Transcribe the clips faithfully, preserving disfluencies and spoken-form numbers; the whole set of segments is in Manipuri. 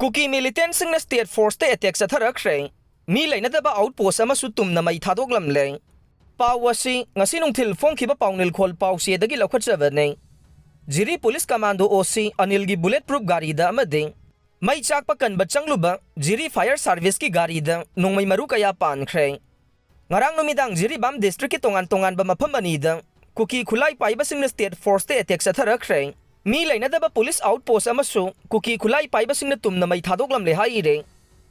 ꯀꯨꯀꯤ ꯃꯤꯂꯤꯇꯦꯟꯁꯤꯡꯅ ꯁ꯭ꯇꯦꯠ ꯐꯣꯔꯁꯇ ꯑꯦꯇꯦꯛ ꯆꯠꯊꯔꯛꯈ꯭ꯔꯦ꯫ ꯃꯤ ꯂꯩꯅꯗꯕ ꯑꯥꯎꯠꯄꯣꯁ ꯑꯃꯁꯨ ꯇꯨꯝꯅ ꯃꯩ ꯊꯥꯗꯣꯛꯂꯝꯂꯦ꯫ ꯄꯥꯎ ꯑꯁꯤ ꯉꯁꯤ ꯅꯨꯡꯊꯤꯜ ꯐꯣꯡꯈꯤꯕ ꯄꯥꯎꯅꯤꯜꯈꯣꯜ ꯄꯥꯎꯆꯦꯗꯒꯤ ꯂꯧꯈꯠꯆꯕꯅꯤ꯫ ꯖꯤꯔꯤ ꯄꯨꯂꯤꯁ ꯀꯃꯥꯟꯗꯣ ꯑꯣ ꯁꯤ ꯑꯅꯤꯜꯒꯤ ꯕꯨꯂꯦꯠ ꯄ꯭ꯔꯨꯐ ꯒꯥꯔꯤꯗ ꯑꯃꯗꯤ ꯃꯩ ꯆꯥꯛꯄ ꯀꯟꯕ ꯆꯪꯂꯨꯕ ꯖꯤꯔꯤ ꯐꯥꯌꯔ ꯁꯥꯔꯚꯤꯁꯀꯤ ꯒꯥꯔꯤꯗ ꯅꯣꯡꯃꯩ ꯃꯔꯨ ꯀꯌꯥ ꯄꯥꯟꯈ꯭ꯔꯦ꯫ ꯉꯔꯥꯡ ꯅꯨꯃꯤꯗꯥꯡ ꯖꯤꯔꯤꯕꯥꯝ ꯗꯤꯁꯇ꯭ꯔꯤꯛꯀꯤ ꯇꯣꯉꯥꯟ ꯇꯣꯉꯥꯟꯕ ꯃꯐꯝ ꯑꯅꯤꯗ ꯀꯨꯀꯤ ꯈꯨꯠꯂꯥꯏ ꯄꯥꯏꯕꯁꯤꯡꯅ ꯁ꯭ꯇꯦꯠ ꯐꯣꯔꯁꯇ ꯑꯦꯇꯦꯛ ꯆꯠꯊꯔꯛꯈ꯭ꯔꯦ꯫ ꯃꯤ ꯂꯩꯅꯗꯕ ꯄꯨꯂꯤꯁ ꯑꯥꯎꯠꯄꯣꯁ ꯑꯃꯁꯨ ꯀꯨꯀꯤ ꯈꯨꯠꯂꯥꯏ ꯄꯥꯏꯕꯁꯤꯡꯅ ꯇꯨꯝꯅ ꯃꯩ ꯊꯥꯗꯣꯛꯂꯝꯂꯦ ꯍꯥꯏꯔꯦ꯫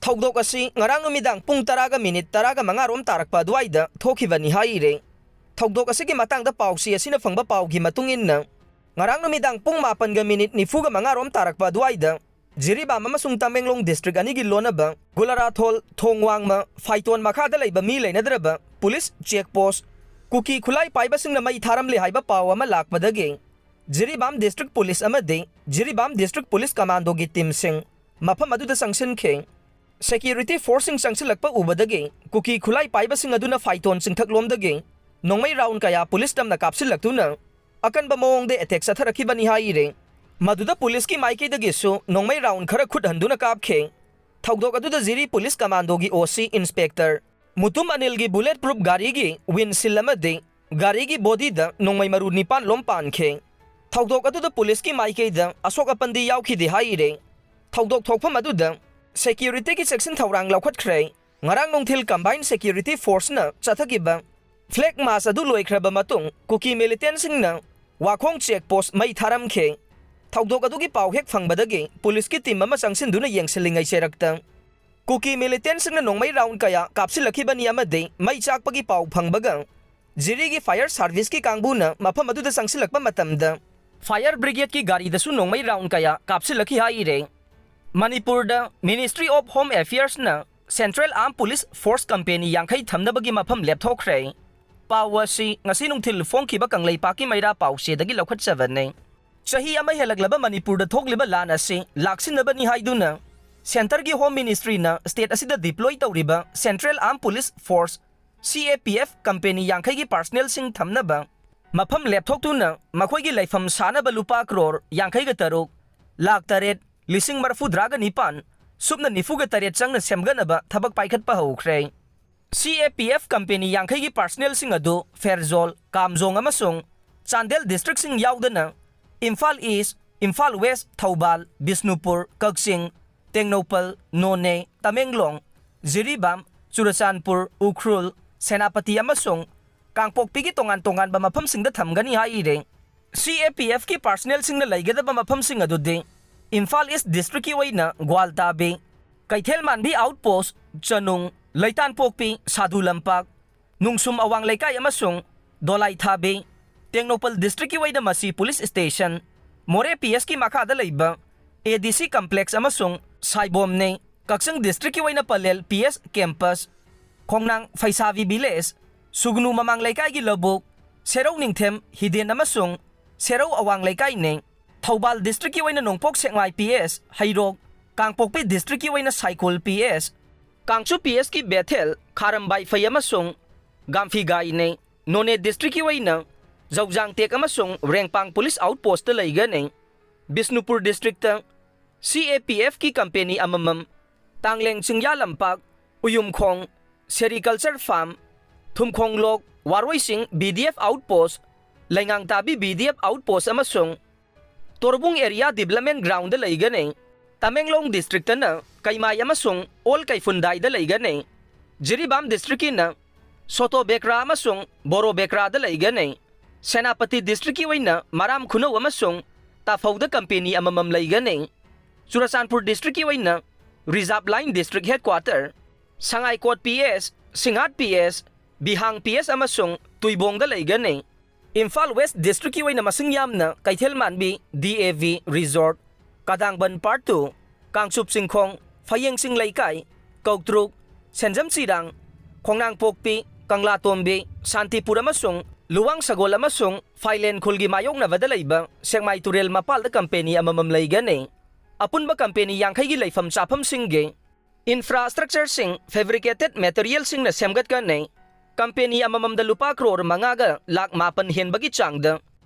ꯊꯧꯗꯣꯛ ꯑꯁꯤ ꯉꯔꯥꯡ ꯅꯨꯃꯤꯗꯥꯡ ꯄꯨꯡ ꯇꯔꯥꯒ ꯃꯤꯅꯤꯠ ꯇꯔꯥꯒ ꯃꯉꯥ ꯔꯣꯝ ꯇꯥꯔꯛꯄ ꯑꯗꯨꯋꯥꯏꯗ ꯊꯣꯛꯈꯤꯕꯅꯤ ꯍꯥꯏꯔꯦ꯫ ꯊꯧꯗꯣꯛ ꯑꯁꯤꯒꯤ ꯃꯇꯥꯡꯗ ꯄꯥꯎꯆꯦ ꯑꯁꯤꯅ ꯐꯪꯕ ꯄꯥꯎꯒꯤ ꯃꯇꯨꯡ ꯏꯟꯅ, ꯉꯔꯥꯡ ꯅꯨꯃꯤꯗꯥꯡ ꯄꯨꯡ ꯃꯥꯄꯟꯒ ꯃꯤꯅꯤꯠ ꯅꯤꯐꯨꯒ ꯃꯉꯥ ꯔꯣꯝ ꯇꯥꯔꯛꯄ ꯑꯗꯨꯋꯥꯏꯗ ꯖꯤꯔꯤꯕꯥꯝ ꯑꯃꯁꯨꯡ ꯇꯃꯦꯡꯂꯣꯡ ꯗꯤꯁꯇ꯭ꯔꯤꯛ ꯑꯅꯤꯒꯤ ꯂꯣꯟꯅꯕ ꯒꯨꯂꯔꯥꯊꯣꯜ ꯊꯣꯡ ꯋꯥꯡꯃ ꯐꯥꯏꯇꯣꯟ ꯃꯈꯥꯗ ꯂꯩꯕ ꯃꯤ ꯂꯩꯅꯗ꯭ꯔꯕ ꯄꯨꯂꯤꯁ ꯆꯦꯛ ꯄꯣꯁ ꯀꯨꯀꯤ ꯈꯨꯠꯂꯥꯏ ꯄꯥꯏꯕꯁꯤꯡꯅ ꯃꯩ ꯊꯥꯔꯝꯂꯦ ꯍꯥꯏꯕ ꯄꯥꯎ ꯑꯃ ꯂꯥꯛꯄꯗꯒꯤ ꯖꯤꯔꯤꯕꯥꯝ ꯗꯤꯁꯇ꯭ꯔꯤꯛ ꯄꯨꯂꯤꯁ ꯑꯃꯗꯤ ꯖꯤꯔꯤꯕꯥꯝ ꯗꯤꯁꯇ꯭ꯔꯤꯛ ꯄꯨꯂꯤꯁ ꯀꯃꯥꯟꯗꯣꯒꯤ ꯇꯤꯝꯁꯤꯡ ꯃꯐꯝ ꯑꯗꯨꯗ ꯆꯪꯁꯤꯟꯈꯤ꯫ ꯁꯦꯀ꯭ꯌꯨꯔꯤꯇꯤ ꯐꯣꯔꯁꯁꯤꯡ ꯆꯪꯁꯤꯜꯂꯛꯄ ꯎꯕꯗꯒꯤ ꯀꯨꯀꯤ ꯈꯨꯠꯂꯥꯏ ꯄꯥꯏꯕꯁꯤꯡ ꯑꯗꯨꯅ ꯐꯥꯏꯇꯣꯟ ꯆꯤꯡꯊꯛꯂꯣꯝꯗꯒꯤ ꯅꯣꯡꯃꯩ ꯔꯥꯎꯟ ꯀꯌꯥ ꯄꯨꯂꯤꯁ ꯇꯝꯅ ꯀꯥꯞꯁꯤꯜꯂꯛꯇꯨꯅ ꯑꯀꯟꯕ ꯃꯑꯣꯡꯗ ꯑꯦꯇꯦꯛ ꯆꯠꯊꯔꯛꯈꯤꯕꯅꯤ ꯍꯥꯏꯔꯦ꯫ ꯃꯗꯨꯗ ꯄꯨꯂꯤꯁꯀꯤ ꯃꯥꯏꯀꯩꯗꯒꯤꯁꯨ ꯅꯣꯡꯃꯩ ꯔꯥꯎꯟ ꯈꯔ ꯈꯨꯠ ꯍꯟꯗꯨꯅ ꯀꯥꯞꯈꯤ꯫ ꯊꯧꯗꯣꯛ ꯑꯗꯨꯗ ꯖꯤꯔꯤ ꯄꯨꯂꯤꯁ ꯀꯃꯥꯟꯗꯣꯒꯤ ꯑꯣ ꯁꯤ ꯏꯟꯁꯄꯦꯛꯇꯔ ꯃꯨꯇꯨꯝ ꯑꯅꯤꯜꯒꯤ ꯕꯨꯂꯦꯠ ꯄ꯭ꯔꯨꯐ ꯒꯥꯔꯤꯒꯤ ꯋꯤꯟꯁꯤꯜ ꯑꯃꯗꯤ ꯒꯥꯔꯤꯒꯤ ꯕꯣꯗꯤꯗ ꯅꯣꯡꯃꯩ ꯃꯔꯨ ꯅꯤꯄꯥꯟ ꯂꯣꯝ ꯄꯥꯟꯈꯤ꯫ ꯊꯧꯗꯣꯛ ꯑꯗꯨꯗ ꯄꯨꯂꯤꯁꯀꯤ ꯃꯥꯏꯀꯩꯗ ꯑꯁꯣꯛ ꯑꯄꯟꯗꯤ ꯌꯥꯎꯈꯤꯗꯦ ꯍꯥꯏꯔꯦ꯫ ꯊꯧꯗꯣꯛ ꯊꯣꯛꯐꯝ ꯑꯗꯨꯗ ꯁꯦꯀ꯭ꯌꯨꯔꯤꯇꯤꯒꯤ ꯆꯦꯛꯁꯤꯟ ꯊꯧꯔꯥꯡ ꯂꯧꯈꯠꯈ꯭ꯔꯦ꯫ ꯉꯔꯥꯡ ꯅꯨꯡꯊꯤꯜ ꯀꯝꯕꯥꯏꯟ ꯁꯦꯀ꯭ꯌꯨꯔꯤꯇꯤ ꯐꯣꯔꯁꯅ ꯆꯠꯊꯈꯤꯕ ꯐ꯭ꯂꯦꯒ ꯃꯥꯔꯆ ꯑꯗꯨ ꯂꯣꯏꯈ꯭ꯔꯕ ꯃꯇꯨꯡ ꯀꯨꯀꯤ ꯃꯤꯂꯤꯇꯦꯟꯁꯤꯡꯅ ꯋꯥꯈꯣꯡ ꯆꯦꯛ ꯄꯣꯁ ꯃꯩ ꯊꯥꯔꯝꯈꯤ꯫ ꯊꯧꯗꯣꯛ ꯑꯗꯨꯒꯤ ꯄꯥꯎ ꯍꯦꯛ ꯐꯪꯕꯗꯒꯤ ꯄꯨꯂꯤꯁꯀꯤ ꯇꯤꯝ ꯑꯃ ꯆꯪꯁꯤꯟꯗꯨꯅ ꯌꯦꯡꯁꯤꯜꯂꯤꯉꯩ ꯆꯩꯔꯛꯇ ꯀꯨꯀꯤ ꯃꯤꯂꯤꯇꯦꯟꯁꯤꯡꯅ ꯅꯣꯡꯃꯩ ꯔꯥꯎꯟ ꯀꯌꯥ ꯀꯥꯞꯁꯤꯜꯂꯛꯈꯤꯕꯅꯤ ꯑꯃꯗꯤ ꯃꯩ ꯆꯥꯛꯄꯒꯤ ꯄꯥꯎ ꯐꯪꯕꯒ ꯖꯤꯔꯤꯒꯤ ꯐꯥꯌꯔ ꯁꯥꯔꯚꯤꯁꯀꯤ ꯀꯥꯡꯕꯨꯅ ꯃꯐꯝ ꯑꯗꯨꯗ ꯆꯪꯁꯤꯜꯂꯛꯄ ꯃꯇꯝꯗ ꯐꯥꯌꯔ ꯕ꯭ꯔꯤꯒꯦꯗꯀꯤ ꯒꯥꯔꯤꯗꯁꯨ ꯅꯣꯡꯃꯩ ꯔꯥꯎꯟ ꯀꯌꯥ ꯀꯥꯞꯁꯤꯜꯂꯛꯈꯤ ꯍꯥꯏꯔꯦ꯫ ꯃꯅꯤꯄꯨꯔꯗ ꯃꯤꯅꯤꯁꯇ꯭ꯔꯤ ꯑꯣꯐ ꯍꯣꯝ ꯑꯦꯐꯤꯌꯔꯁꯅ central armed police force company ꯌꯥꯡꯈꯩ ꯊꯝꯅꯕꯒꯤ ꯃꯐꯝ ꯂꯦꯞꯊꯣꯛꯈ꯭ꯔꯦ꯫ ꯄꯥꯎ ꯑꯁꯤ ꯉꯁꯤ ꯅꯨꯡꯊꯤꯜ ꯐꯣꯡꯈꯤꯕ ꯀꯪꯂꯩꯄꯥꯛꯀꯤ ꯃꯩꯔꯥ ꯄꯥꯎꯆꯦꯗꯒꯤ ꯂꯧꯈꯠꯆꯕꯅꯤ꯫ ꯆꯍꯤ ꯑꯃ ꯍꯦꯜꯂꯛꯂꯕ ꯃꯅꯤꯄꯨꯔꯗ ꯊꯣꯛꯂꯤꯕ ꯂꯥꯟ ꯑꯁꯤ ꯂꯥꯛꯁꯤꯟꯅꯕꯅꯤ ꯍꯥꯏꯗꯨꯅ ꯁꯦꯟꯇꯔꯒꯤ ꯍꯣꯝ ꯃꯤꯅꯤꯁꯇ꯭ꯔꯤꯅ ꯁ꯭ꯇꯦꯠ ꯑꯁꯤꯗ ꯗꯤꯄ꯭ꯂꯣꯏ ꯇꯧꯔꯤꯕ ꯁꯦꯟꯇ꯭ꯔꯦꯜ ꯑꯥꯔꯝ ꯄꯨꯂꯤꯁ ꯐꯣꯔꯁ, ꯁꯤ ꯑꯦ ꯄꯤ ꯑꯦꯐ, ꯀꯝꯄꯦꯅꯤ ꯌꯥꯡꯈꯩꯒꯤ ꯄꯥꯔꯁꯅꯦꯜꯁꯤꯡ ꯊꯝꯅꯕ ꯃꯐꯝ ꯂꯦꯞꯊꯣꯛꯇꯨꯅ ꯃꯈꯣꯏꯒꯤ ꯂꯩꯐꯝ ꯁꯥꯅꯕ ꯂꯨꯄꯥ ꯀ꯭ꯔꯣꯔ ꯌꯥꯡꯈꯩꯒ ꯇꯔꯨꯛ ꯂꯥꯈ ꯇꯔꯦꯠ ꯂꯤꯁꯤꯡ ꯃꯔꯤꯐꯨꯇꯔꯥꯒ ꯅꯤꯄꯥꯟ, ꯁꯨꯞꯅ ꯅꯤꯐꯨꯒ ꯇꯔꯦꯠ ꯆꯪꯅ ꯁꯦꯝꯒꯠꯅꯕ ꯊꯕꯛ ꯄꯥꯏꯈꯠꯄ ꯍꯧꯈ꯭ꯔꯦ꯫ C A P F company ꯌꯥꯡꯈꯩꯒꯤ personnelꯁꯤꯡ ꯑꯗꯨ ꯐꯦꯔꯖꯣꯜ, ꯀꯥꯝꯖꯣꯡ ꯑꯃꯁꯨꯡ ꯆꯥꯟꯗꯦꯜ districtꯁꯤꯡ ꯌꯥꯎꯗꯅ ꯏꯝꯐꯥꯜ East, ꯏꯝꯐꯥꯜ West, ꯊꯧꯕꯥꯜ, ꯕꯤꯁꯅꯨꯄꯨꯔ, ꯀꯛꯆꯤꯡ, ꯇꯦꯡꯅꯧꯄꯜ, ꯅꯣꯅꯦ, ꯇꯃꯦꯡꯂꯣꯡ, ꯖꯤꯔꯤꯕꯥꯝ, ꯆꯨꯔꯆꯥꯟꯄꯨꯔ, ꯎꯈ꯭ꯔꯨꯜ, ꯁꯦꯅꯥꯄꯇꯤ ꯑꯃꯁꯨꯡ ꯀꯥꯡꯄꯣꯛꯄꯤꯒꯤ ꯇꯣꯉꯥꯟ ꯇꯣꯉꯥꯟꯕ ꯃꯐꯝꯁꯤꯡꯗ ꯊꯝꯒꯅꯤ ꯍꯥꯏꯔꯦ꯫ C A P Fꯀꯤ personnelꯁꯤꯡꯅ ꯂꯩꯒꯗꯕ ꯃꯐꯝꯁꯤꯡ ꯑꯗꯨꯗꯤ ꯏꯝꯐꯥꯜ East districtꯀꯤ ꯑꯣꯏꯅ ꯒ꯭ꯋꯥꯜꯇꯥꯕꯤ, ꯀꯩꯊꯦꯜꯃꯥꯟꯕꯤ outpost, ꯆꯅꯨꯡ, ꯂꯩꯇꯥꯟꯄꯣꯛꯄꯤ, ꯁꯥꯗꯨ ꯂꯝꯄꯥꯛ, ꯅꯨꯡꯁꯨꯝ ꯑꯋꯥꯡ ꯂꯩꯀꯥꯏ ꯑꯃꯁꯨꯡ ꯗꯣꯂꯥꯏꯊꯥꯕꯤ, ꯇꯦꯡꯅꯧꯄꯜ districtꯀꯤ ꯑꯣꯏꯅ ꯃꯁꯤ police station, ꯃꯣꯔꯦ P Sꯀꯤ ꯃꯈꯥꯗ ꯂꯩꯕ A D C complex ꯑꯃꯁꯨꯡ ꯁꯥꯏꯕꯣꯝꯅꯤ꯫ ꯀꯛꯆꯤꯡ districtꯀꯤ ꯑꯣꯏꯅ ꯄꯂꯦꯜ P S campus, ꯈꯣꯡꯅꯥꯡ ꯐꯩꯁꯥꯕꯤ village, ꯁꯨꯒꯅꯨ ꯃꯃꯥꯡ ꯂꯩꯀꯥꯏꯒꯤ ꯂꯧꯕꯨꯛ, ꯁꯦꯔꯧ ꯅꯤꯡꯊꯦꯝ ꯍꯤꯗꯦꯟ ꯑꯃꯁꯨꯡ ꯁꯦꯔꯧ ꯑꯋꯥꯡ ꯂꯩꯀꯥꯏꯅꯤ꯫ ꯊꯧꯕꯥꯜ districtꯀꯤ ꯑꯣꯏꯅ ꯅꯣꯡꯄꯣꯛ ꯁꯦꯛꯃꯥꯏ P S, ꯍꯩꯔꯣꯛ, ꯀꯥꯡꯄꯣꯛꯄꯤ districtꯀꯤ ꯑꯣꯏꯅ ꯁꯥꯏꯀꯨꯜ P S, ꯀꯥꯡꯆꯨ P Sꯀꯤ ꯕꯦꯊꯦꯜ, ꯈꯥꯔꯝꯕꯥꯏ ꯐꯩ ꯑꯃꯁꯨꯡ ꯒꯥꯝꯐꯤꯒꯥꯏꯅꯤ꯫ ꯅꯣꯅꯦ districtꯀꯤ ꯑꯣꯏꯅ ꯖꯧꯖꯥꯡꯇꯦꯛ ꯑꯃꯁꯨꯡ ꯔꯦꯡꯄꯥꯡ police outpostꯇ ꯂꯩꯒꯅꯤ꯫ Bishnupur districtꯇ C A P Fꯀꯤ company ꯑꯃꯃꯝ, ꯇꯥꯡꯂꯦꯡ ꯆꯤꯡꯌꯥ ꯂꯝꯄꯥꯛ, ꯎꯌꯨꯝꯈꯣꯡ, sericulture farm, ꯊꯨꯝꯈꯣꯡꯂꯣꯛ, ꯋꯥꯔꯣꯏꯁꯤꯡ V D F outpost, ꯂꯩꯉꯥꯡꯇꯥꯕꯤ V D F outpost ꯑꯃꯁꯨꯡ ꯇꯣꯔꯕꯨꯡ area development groundꯗ ꯂꯩꯒꯅꯤ꯫ ꯇꯃꯦꯡꯂꯣꯡ districtꯇꯅ ꯀꯩꯃꯥꯏ ꯑꯃꯁꯨꯡ ꯑꯣꯜ ꯀꯩꯐꯨꯟꯗꯥꯏꯗ ꯂꯩꯒꯅꯤ꯫ ꯖꯤꯔꯤꯕꯥꯝ districtꯀꯤꯅ ꯁꯣꯇꯣ ꯕꯦꯀ꯭ꯔꯥ ꯑꯃꯁꯨꯡ ꯕꯣꯔꯣ ꯕꯦꯀ꯭ꯔꯥꯗ ꯂꯩꯒꯅꯤ꯫ ꯁꯦꯅꯥꯄꯇꯤ districtꯀꯤ ꯑꯣꯏꯅ ꯃꯔꯥꯝ ꯈꯨꯅꯧ ꯑꯃꯁꯨꯡ ꯇꯥꯐꯧꯗ company ꯑꯃꯃꯝ ꯂꯩꯒꯅꯤ꯫ ꯆꯨꯔꯆꯥꯟꯄꯨꯔ districtꯀꯤ ꯑꯣꯏꯅ Reserve Line district headquarter, ꯁꯉꯥꯏꯀꯣꯠ P S, ꯁꯤꯡꯍꯥꯠ P S, ꯕꯤꯍꯥꯡ P S ꯑꯃꯁꯨꯡ ꯇꯨꯏꯕꯣꯡꯗ ꯂꯩꯒꯅꯤ꯫ ꯏꯝꯐꯥꯜ West districtꯀꯤ ꯑꯣꯏꯅ ꯃꯁꯤꯡ ꯌꯥꯝꯅ ꯀꯩꯊꯦꯜꯃꯥꯟꯕꯤ D A V resort, ꯀꯗꯥꯡꯕꯟ part two, Kangchup ꯆꯤꯡꯈꯣꯡ, ꯐꯌꯦꯡꯆꯤꯡ ꯂꯩꯀꯥꯏ, ꯀꯧꯇ꯭ꯔꯨꯛ, ꯁꯦꯟꯖꯝ ꯆꯤꯔꯥꯡ, ꯈꯣꯡꯅꯥꯡꯄꯣꯛꯄꯤ, ꯀꯪꯂꯥꯇꯣꯝꯕꯤ, ꯁꯥꯟꯇꯤꯄꯨꯔ ꯑꯃꯁꯨꯡ ꯂꯨꯋꯥꯡ ꯁꯒꯣꯜ ꯑꯃꯁꯨꯡ ꯐꯥꯏꯂꯦꯟ ꯈꯨꯜꯒꯤ ꯃꯥꯌꯣꯛꯅꯕꯗ ꯂꯩꯕ ꯁꯦꯛꯃꯥꯏ ꯇꯨꯔꯦꯜ ꯃꯄꯥꯜꯗ company ꯑꯃꯃꯝ ꯂꯩꯒꯅꯤ꯫ ꯑꯄꯨꯟꯕ company ꯌꯥꯡꯈꯩꯒꯤ ꯂꯩꯐꯝ ꯆꯥꯐꯝꯁꯤꯡꯒꯤ infrastructureꯁꯤꯡ, fabricated materialꯁꯤꯡꯅ ꯁꯦꯝꯒꯠꯀꯅꯤ꯫ Company ꯑꯃꯃꯝꯗ ꯂꯨꯄꯥ ꯀ꯭ꯔꯣꯔ ꯃꯉꯥꯒ ꯂꯥꯈ ꯃꯥꯄꯟ ꯍꯦꯟꯕꯒꯤ ꯆꯥꯡꯗ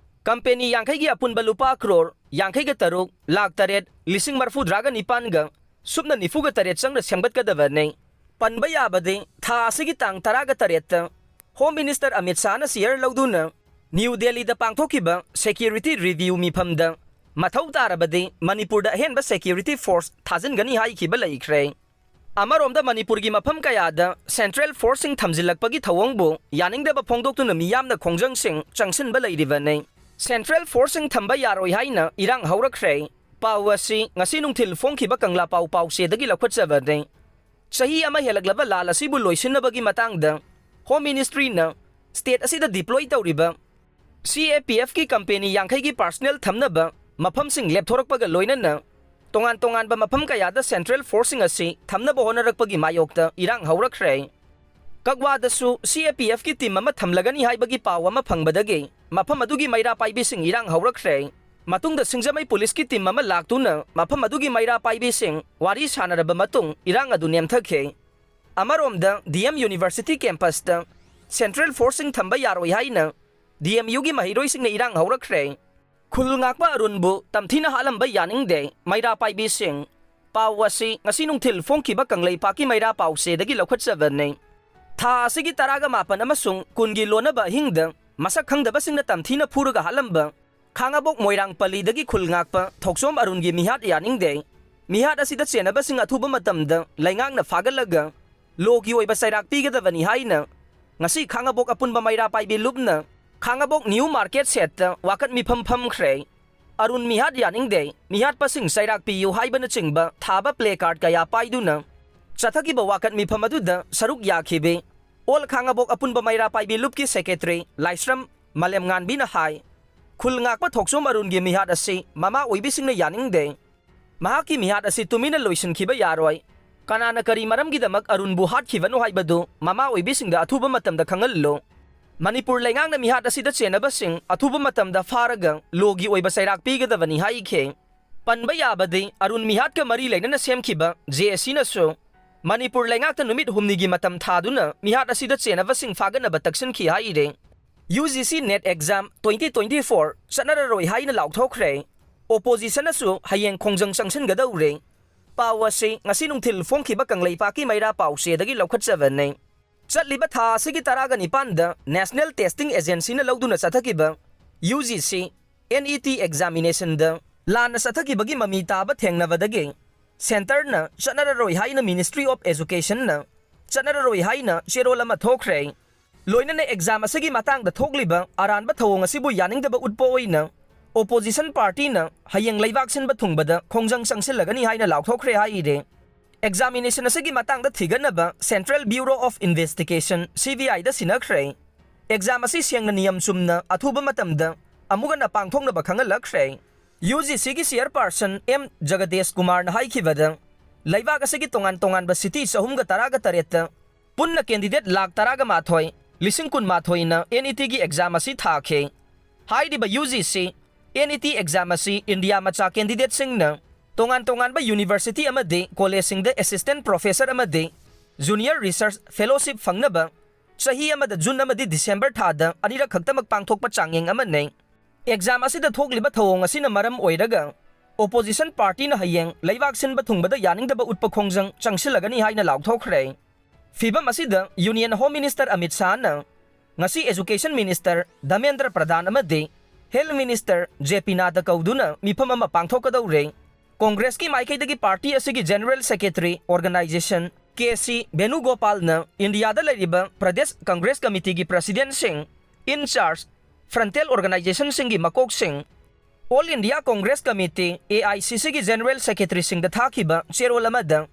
ꯀꯝꯄꯦꯅꯤ ꯌꯥꯡꯈꯩꯒꯤ ꯑꯄꯨꯟꯕ ꯂꯨꯄꯥ ꯀ꯭ꯔꯣꯔ ꯌꯥꯡꯈꯩꯒ ꯇꯔꯨꯛ ꯂꯥꯈ ꯇꯔꯦꯠ ꯂꯤꯁꯤꯡ ꯃꯔꯤꯐꯨꯇꯔꯥꯒ ꯅꯤꯄꯥꯟꯒ ꯁꯨꯞꯅ ꯅꯤꯐꯨꯒ ꯇꯔꯦꯠ ꯆꯪꯅ ꯁꯦꯝꯒꯠꯀꯗꯕꯅꯤ꯫ ꯄꯟꯕ ꯌꯥꯕꯗꯤ, ꯊꯥ ꯑꯁꯤꯒꯤ ꯇꯥꯡ ꯇꯔꯥꯒ ꯇꯔꯦꯠꯇ ꯍꯣꯝ ꯃꯤꯅꯤꯁꯇꯔ ꯑꯃꯤꯠ ꯁꯥꯍꯅ ꯁꯤꯌꯔ ꯂꯧꯗꯨꯅ ꯅ꯭ꯌꯨ ꯗꯦꯜꯂꯤꯗ ꯄꯥꯡꯊꯣꯛꯈꯤꯕ ꯁꯦꯀ꯭ꯌꯨꯔꯤꯇꯤ ꯔꯤꯚꯤꯌꯨ ꯃꯤꯐꯝꯗ ꯃꯊꯧ ꯇꯥꯔꯕꯗꯤ ꯃꯅꯤꯄꯨꯔꯗ ꯑꯍꯦꯟꯕ ꯁꯦꯀ꯭ꯌꯨꯔꯤꯇꯤ ꯐꯣꯔꯁ ꯊꯥꯖꯤꯟꯒꯅꯤ ꯍꯥꯏꯈꯤꯕ ꯂꯩꯈ꯭ꯔꯦ꯫ ꯑꯃꯔꯣꯝꯗ ꯃꯅꯤꯄꯨꯔꯒꯤ ꯃꯐꯝ ꯀꯌꯥꯗ ꯁꯦꯟꯇ꯭ꯔꯦꯜ ꯐꯣꯔꯁꯁꯤꯡ ꯊꯝꯖꯤꯜꯂꯛꯄꯒꯤ ꯊꯧꯑꯣꯡꯕꯨ ꯌꯥꯅꯤꯡꯗꯕ ꯐꯣꯡꯗꯣꯛꯇꯨꯅ ꯃꯤꯌꯥꯝꯅ ꯈꯣꯡꯖꯪꯁꯤꯡ ꯆꯪꯁꯤꯟꯕ ꯂꯩꯔꯤꯕꯅꯤ꯫ ꯁꯦꯟꯇ꯭ꯔꯦꯜ ꯐꯣꯔꯁꯁꯤꯡ ꯊꯝꯕ ꯌꯥꯔꯣꯏ ꯍꯥꯏꯅ ꯏꯔꯥꯡ ꯍꯧꯔꯛꯈ꯭ꯔꯦ꯫ ꯄꯥꯎ ꯑꯁꯤ ꯉꯁꯤ ꯅꯨꯡꯊꯤꯜ ꯐꯣꯡꯈꯤꯕ ꯀꯪꯂꯥ ꯄꯥꯎ ꯄꯥꯎꯆꯦꯗꯒꯤ ꯂꯧꯈꯠꯆꯕꯅꯤ꯫ ꯆꯍꯤ ꯑꯃ ꯍꯦꯜꯂꯛꯂꯕ ꯂꯥꯟ ꯑꯁꯤꯕꯨ ꯂꯣꯏꯁꯤꯟꯅꯕꯒꯤ ꯃꯇꯥꯡꯗ ꯍꯣꯝ ꯃꯤꯅꯤꯁꯇ꯭ꯔꯤꯅ ꯁ꯭ꯇꯦꯠ ꯑꯁꯤꯗ ꯗꯤꯄ꯭ꯂꯣꯏ ꯇꯧꯔꯤꯕ ꯁꯤ ꯑꯦ ꯄꯤ ꯑꯦꯐꯀꯤ ꯀꯝꯄꯦꯅꯤ ꯌꯥꯡꯈꯩꯒꯤ ꯄꯥꯔꯁꯅꯦꯜ ꯊꯝꯅꯕ ꯃꯐꯝꯁꯤꯡ ꯂꯦꯞꯊꯣꯔꯛꯄꯒ ꯂꯣꯏꯅꯅ ꯇꯣꯉꯥꯟ ꯇꯣꯉꯥꯟꯕ ꯃꯐꯝ ꯀꯌꯥꯗ ꯁꯦꯟꯇ꯭ꯔꯦꯜ ꯐꯣꯔꯁꯁꯤꯡ ꯑꯁꯤ ꯊꯝꯅꯕ ꯍꯣꯠꯅꯔꯛꯄꯒꯤ ꯃꯥꯌꯣꯛꯇ ꯏꯔꯥꯡ ꯍꯧꯔꯛꯈ꯭ꯔꯦ꯫ ꯀꯛꯋꯥꯗꯁꯨ ꯁꯤ ꯑꯦ ꯄꯤ ꯑꯦꯐꯀꯤ ꯇꯤꯝ ꯑꯃ ꯊꯝꯂꯒꯅꯤ ꯍꯥꯏꯕꯒꯤ ꯄꯥꯎ ꯑꯃ ꯐꯪꯕꯗꯒꯤ ꯃꯐꯝ ꯑꯗꯨꯒꯤ ꯃꯩꯔꯥ ꯄꯥꯏꯕꯤꯁꯤꯡ ꯏꯔꯥꯡ ꯍꯧꯔꯛꯈ꯭ꯔꯦ꯫ ꯃꯇꯨꯡꯗ ꯁꯤꯡꯖꯃꯩ ꯄꯨꯂꯤꯁꯀꯤ ꯇꯤꯝ ꯑꯃ ꯂꯥꯛꯇꯨꯅ ꯃꯐꯝ ꯑꯗꯨꯒꯤ ꯃꯩꯔꯥ ꯄꯥꯏꯕꯤꯁꯤꯡ ꯋꯥꯔꯤ ꯁꯥꯟꯅꯔꯕ ꯃꯇꯨꯡ ꯏꯔꯥꯡ ꯑꯗꯨ ꯅꯦꯝꯊꯈꯤ꯫ ꯑꯃꯔꯣꯝꯗ, ꯗꯤ ꯑꯦꯝ ꯌꯨꯅꯤꯚꯔꯁꯤꯇꯤ ꯀꯦꯝꯄꯁꯇ ꯁꯦꯟꯇ꯭ꯔꯦꯜ ꯐꯣꯔꯁꯁꯤꯡ ꯊꯝꯕ ꯌꯥꯔꯣꯏ ꯍꯥꯏꯅ ꯗꯤ ꯑꯦꯝ ꯌꯨꯒꯤ ꯃꯍꯩꯔꯣꯏꯁꯤꯡꯅ ꯏꯔꯥꯡ ꯍꯧꯔꯛꯈ꯭ꯔꯦ꯫ ꯈꯨꯜ ꯉꯥꯛꯄ ꯑꯔꯨꯟꯕꯨ ꯇꯝꯊꯤꯅ ꯍꯥꯠꯂꯝꯕ ꯌꯥꯅꯤꯡꯗꯦ, ꯃꯩꯔꯥ ꯄꯥꯏꯕꯤꯁꯤꯡ꯫ ꯄꯥꯎ ꯑꯁꯤ ꯉꯁꯤ ꯅꯨꯡꯊꯤꯜ ꯐꯣꯡꯈꯤꯕ ꯀꯪꯂꯩꯄꯥꯛꯀꯤ ꯃꯩꯔꯥ ꯄꯥꯎꯆꯦꯗꯒꯤ ꯂꯧꯈꯠꯆꯕꯅꯤ꯫ ꯊꯥ ꯑꯁꯤꯒꯤ ꯇꯔꯥꯒ ꯃꯥꯄꯟ ꯑꯃꯁꯨꯡ ꯀꯨꯟꯒꯤ ꯂꯣꯟꯅꯕ ꯑꯍꯤꯡꯗ ꯃꯁꯛ ꯈꯪꯗꯕꯁꯤꯡꯅ ꯇꯝꯊꯤꯅ ꯐꯨꯔꯒ ꯍꯥꯠꯂꯝꯕ ꯈꯥꯉꯕꯣꯛ ꯃꯣꯏꯔꯥꯡ ꯄꯜꯂꯤꯗꯒꯤ ꯈꯨꯜ ꯉꯥꯛꯄ ꯊꯣꯛꯆꯣꯝ ꯑꯔꯨꯟꯒꯤ ꯃꯤꯍꯥꯠ ꯌꯥꯅꯤꯡꯗꯦ꯫ ꯃꯤꯍꯥꯠ ꯑꯁꯤꯗ ꯆꯦꯟꯅꯕꯁꯤꯡ ꯑꯊꯨꯕ ꯃꯇꯝꯗ ꯂꯩꯉꯥꯛꯅ ꯐꯥꯒꯠꯂꯒ ꯂꯣꯒꯤ ꯑꯣꯏꯕ ꯆꯩꯔꯥꯛ ꯄꯤꯒꯗꯕꯅꯤ ꯍꯥꯏꯅ ꯉꯁꯤ ꯈꯥꯉꯕꯣꯛ ꯑꯄꯨꯟꯕ ꯃꯩꯔꯥ ꯄꯥꯏꯕꯤ ꯂꯨꯞꯅ ꯈꯥꯉꯕꯣꯛ ꯅ꯭ꯌꯨ ꯃꯥꯔꯀꯦꯠ ꯁꯦꯠꯇ ꯋꯥꯀꯠ ꯃꯤꯐꯝ ꯐꯝꯈ꯭ꯔꯦ꯫ ꯑꯔꯨꯟ ꯃꯤꯍꯥꯠ ꯌꯥꯅꯤꯡꯗꯦ, ꯃꯤꯍꯥꯠꯄꯁꯤꯡ ꯆꯩꯔꯥꯛ ꯄꯤꯌꯨ ꯍꯥꯏꯕꯅꯆꯤꯡꯕ ꯊꯥꯕ ꯄ꯭ꯂꯦ ꯀꯥꯔꯗ ꯀꯌꯥ ꯄꯥꯏꯗꯨꯅ ꯆꯠꯊꯈꯤꯕ ꯋꯥꯀꯠ ꯃꯤꯐꯝ ꯑꯗꯨꯗ ꯁꯔꯨꯛ ꯌꯥꯈꯤꯕꯤ ꯑꯣꯜ ꯈꯥꯉꯕꯣꯛ ꯑꯄꯨꯟꯕ ꯃꯩꯔꯥ ꯄꯥꯏꯕꯤ ꯂꯨꯞꯀꯤ ꯁꯦꯀ꯭ꯔꯦꯇꯔꯤ ꯂꯥꯏꯁ꯭ꯔꯝ ꯃꯥꯂꯦꯝꯉꯥꯟꯕꯤꯅ ꯍꯥꯏ, ꯈꯨꯜ ꯉꯥꯛꯄ ꯊꯣꯛꯆꯣꯝ ꯑꯔꯨꯟꯒꯤ ꯃꯤꯍꯥꯠ ꯑꯁꯤ ꯃꯃꯥ ꯑꯣꯏꯕꯤꯁꯤꯡꯅ ꯌꯥꯅꯤꯡꯗꯦ꯫ ꯃꯍꯥꯛꯀꯤ ꯃꯤꯍꯥꯠ ꯑꯁꯤ ꯇꯨꯃꯤꯟꯅ ꯂꯣꯏꯁꯤꯟꯈꯤꯕ ꯌꯥꯔꯣꯏ꯫ ꯀꯅꯥꯅ ꯀꯔꯤ ꯃꯔꯝꯒꯤꯗꯃꯛ ꯑꯔꯨꯟꯕꯨ ꯍꯥꯠꯈꯤꯕꯅꯣ ꯍꯥꯏꯕꯗꯨ ꯃꯃꯥ ꯑꯣꯏꯕꯤꯁꯤꯡꯗ ꯑꯊꯨꯕ ꯃꯇꯝꯗ ꯈꯪꯍꯜꯂꯨ꯫ ꯃꯅꯤꯄꯨꯔ ꯂꯩꯉꯥꯛꯅ ꯃꯤꯍꯥꯠ ꯑꯁꯤꯗ ꯆꯦꯟꯅꯕꯁꯤꯡ ꯑꯊꯨꯕ ꯃꯇꯝꯗ ꯐꯥꯔꯒ ꯂꯣꯒꯤ ꯑꯣꯏꯕ ꯆꯩꯔꯥꯛ ꯄꯤꯒꯗꯕꯅꯤ ꯍꯥꯏꯈꯤ꯫ ꯄꯟꯕ ꯌꯥꯕꯗꯤ, ꯑꯔꯨꯟ ꯃꯤꯍꯥꯠꯀ ꯃꯔꯤ ꯂꯩꯅꯅ ꯁꯦꯝꯈꯤꯕ ꯖꯦ ꯑꯦ ꯁꯤꯅꯁꯨ ꯃꯅꯤꯄꯨꯔ ꯂꯩꯉꯥꯛꯇ ꯅꯨꯃꯤꯠ ꯍꯨꯝꯅꯤꯒꯤ ꯃꯇꯝ ꯊꯥꯗꯨꯅ ꯃꯤꯍꯥꯠ ꯑꯁꯤꯗ ꯆꯦꯟꯅꯕꯁꯤꯡ ꯐꯥꯒꯠꯅꯕ ꯇꯛꯁꯤꯟꯈꯤ ꯍꯥꯏꯔꯤ꯫ UGC NET exam twenty twenty-four ꯆꯠꯅꯔꯔꯣꯏ ꯍꯥꯏꯅ ꯂꯥꯎꯊꯣꯛꯈ꯭ꯔꯦ꯫ Oppositionꯅꯁꯨ ꯍꯌꯦꯡ ꯈꯣꯡꯖꯪ ꯆꯪꯁꯤꯟꯒꯗꯧꯔꯦ꯫ ꯄꯥꯎ ꯑꯁꯤ ꯉꯁꯤ ꯅꯨꯡꯊꯤꯜ ꯐꯣꯡꯈꯤꯕ ꯀꯪꯂꯩꯄꯥꯛꯀꯤ ꯃꯩꯔꯥ ꯄꯥꯎꯆꯦꯗꯒꯤ ꯂꯧꯈꯠꯆꯕꯅꯤ꯫ ꯆꯠꯂꯤꯕ ꯊꯥ ꯑꯁꯤꯒꯤ ꯇꯔꯥꯒ ꯅꯤꯄꯥꯟꯗ National Testing Agencyꯅ ꯂꯧꯗꯨꯅ ꯆꯠꯊꯈꯤꯕ UGC NET examinationꯗ ꯂꯥꯟꯅ ꯆꯠꯊꯈꯤꯕꯒꯤ ꯃꯃꯤ ꯇꯥꯕ ꯊꯦꯡꯅꯕꯗꯒꯤ centreꯅ ꯆꯠꯅꯔꯔꯣꯏ ꯍꯥꯏꯅ Ministry of Educationꯅ ꯆꯠꯅꯔꯔꯣꯏ ꯍꯥꯏꯅ ꯆꯦꯔꯣꯜ ꯑꯃ ꯊꯣꯛꯈ꯭ꯔꯦ꯫ ꯂꯣꯏꯅꯅ exam ꯑꯁꯤꯒꯤ ꯃꯇꯥꯡꯗ ꯊꯣꯛꯂꯤꯕ ꯑꯔꯥꯟꯕ ꯊꯧꯑꯣꯡ ꯑꯁꯤꯕꯨ ꯌꯥꯅꯤꯡꯗꯕ ꯎꯠꯄ ꯑꯣꯏꯅ opposition partyꯅ ꯍꯌꯦꯡ ꯂꯩꯕꯥꯛ ꯁꯤꯟꯕ ꯊꯨꯡꯕꯗ ꯈꯣꯡꯖꯪ ꯆꯪꯁꯤꯜꯂꯒꯅꯤ ꯍꯥꯏꯅ ꯂꯥꯎꯊꯣꯛꯈ꯭ꯔꯦ ꯍꯥꯏꯔꯦ꯫ Examination ꯑꯁꯤꯒꯤ ꯃꯇꯥꯡꯗ ꯊꯤꯒꯠꯅꯕ Central Bureau of Investigation, CBIꯗ ꯁꯤꯟꯅꯈ꯭ꯔꯦ꯫ Exam ꯑꯁꯤ ꯁꯦꯡꯅ ꯅꯤꯌꯝ ꯆꯨꯝꯅ ꯑꯊꯨꯕ ꯃꯇꯝꯗ ꯑꯃꯨꯛ ꯍꯟꯅ ꯄꯥꯡꯊꯣꯛꯅꯕ ꯈꯪꯍꯜꯂꯛꯈ꯭ꯔꯦ꯫ UGCꯒꯤ chairperson M ꯖꯒꯗꯦꯁ ꯀꯨꯃꯥꯔꯅ ꯍꯥꯏꯈꯤꯕꯗ, ꯂꯩꯕꯥꯛ ꯑꯁꯤꯒꯤ ꯇꯣꯉꯥꯟ ꯇꯣꯉꯥꯟꯕ city ꯆꯍꯨꯝꯒ ꯇꯔꯥꯒ ꯇꯔꯦꯠꯇ ꯄꯨꯟꯅ candidate ꯂꯥꯈ ꯇꯔꯥꯒ ꯃꯥꯊꯣꯏ, ꯂꯤꯁꯤꯡ ꯀꯨꯟꯃꯥꯊꯣꯏꯅ NETꯒꯤ exam ꯑꯁꯤ ꯊꯥꯈꯤ꯫ ꯍꯥꯏꯔꯤꯕ UGC NET exam ꯑꯁꯤ ꯏꯟꯗꯤꯌꯥ ꯃꯆꯥ candidateꯁꯤꯡꯅ ꯇꯣꯉꯥꯟ ꯇꯣꯉꯥꯟꯕ university ꯑꯃꯗꯤ collegeꯁꯤꯡꯗ assistant professor ꯑꯃꯗꯤ junior research fellowship ꯐꯪꯅꯕ ꯆꯍꯤ ꯑꯃꯗ June ꯑꯃꯗꯤ December ꯊꯥꯗ ꯑꯅꯤꯔꯛ ꯈꯛꯇꯃꯛ ꯄꯥꯡꯊꯣꯛꯄ ꯆꯥꯡꯌꯦꯡ ꯑꯃꯅꯤ꯫ Exam ꯑꯁꯤꯗ ꯊꯣꯛꯂꯤꯕ ꯊꯧꯑꯣꯡ ꯑꯁꯤꯅ ꯃꯔꯝ ꯑꯣꯏꯔꯒ opposition partyꯅ ꯍꯌꯦꯡ ꯂꯩꯕꯥꯛ ꯁꯤꯟꯕ ꯊꯨꯡꯕꯗ ꯌꯥꯅꯤꯡꯗꯕ ꯎꯠꯄ ꯈꯣꯡꯖꯪ ꯆꯪꯁꯤꯜꯂꯒꯅꯤ ꯍꯥꯏꯅ ꯂꯥꯎꯊꯣꯛꯈ꯭ꯔꯦ꯫ ꯐꯤꯕꯝ ꯑꯁꯤꯗ Union Home Minister ꯑꯃꯤꯠ ꯁꯥꯍꯅ ꯉꯁꯤ Education Minister ꯙꯔꯃꯦꯟꯗ꯭ꯔ ꯄ꯭ꯔꯙꯥꯟ ꯑꯃꯗꯤ Health Minister ꯖꯦ ꯄꯤ ꯅꯥꯗ ꯀꯧꯗꯨꯅ ꯃꯤꯐꯝ ꯑꯃ ꯄꯥꯡꯊꯣꯛꯀꯗꯧꯔꯦ꯫ Congressꯀꯤ ꯃꯥꯏꯀꯩꯗꯒꯤ party ꯑꯁꯤꯒꯤ General Secretary Organization K C ꯚꯦꯅꯨꯒꯣꯄꯥꯜꯅ ꯏꯟꯗꯤꯌꯥꯗ ꯂꯩꯔꯤꯕ Pradesh Congress Committeeꯒꯤ presidentꯁꯤꯡ, in charge frontal organizationꯁꯤꯡꯒꯤ ꯃꯀꯣꯛꯁꯤꯡ, All India Congress Committee, AICCꯒꯤ General Secretaryꯁꯤꯡꯗ ꯊꯥꯈꯤꯕ ꯆꯦꯔꯣꯜ ꯑꯃꯗ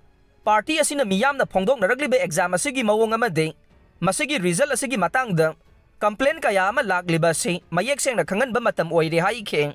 party ꯑꯁꯤꯅ ꯃꯤꯌꯥꯝꯅ ꯐꯣꯡꯗꯣꯛꯅꯔꯛꯂꯤꯕ exam ꯑꯁꯤꯒꯤ ꯃꯑꯣꯡ ꯑꯃꯗꯤ ꯃꯁꯤꯒꯤ result ꯑꯁꯤꯒꯤ ꯃꯇꯥꯡꯗ complaint ꯀꯌꯥ ꯑꯃ ꯂꯥꯛꯂꯤꯕ ꯑꯁꯤ ꯃꯌꯦꯛ ꯁꯦꯡꯅ ꯈꯪꯍꯟꯕ ꯃꯇꯝ ꯑꯣꯏꯔꯦ ꯍꯥꯏꯈꯤ꯫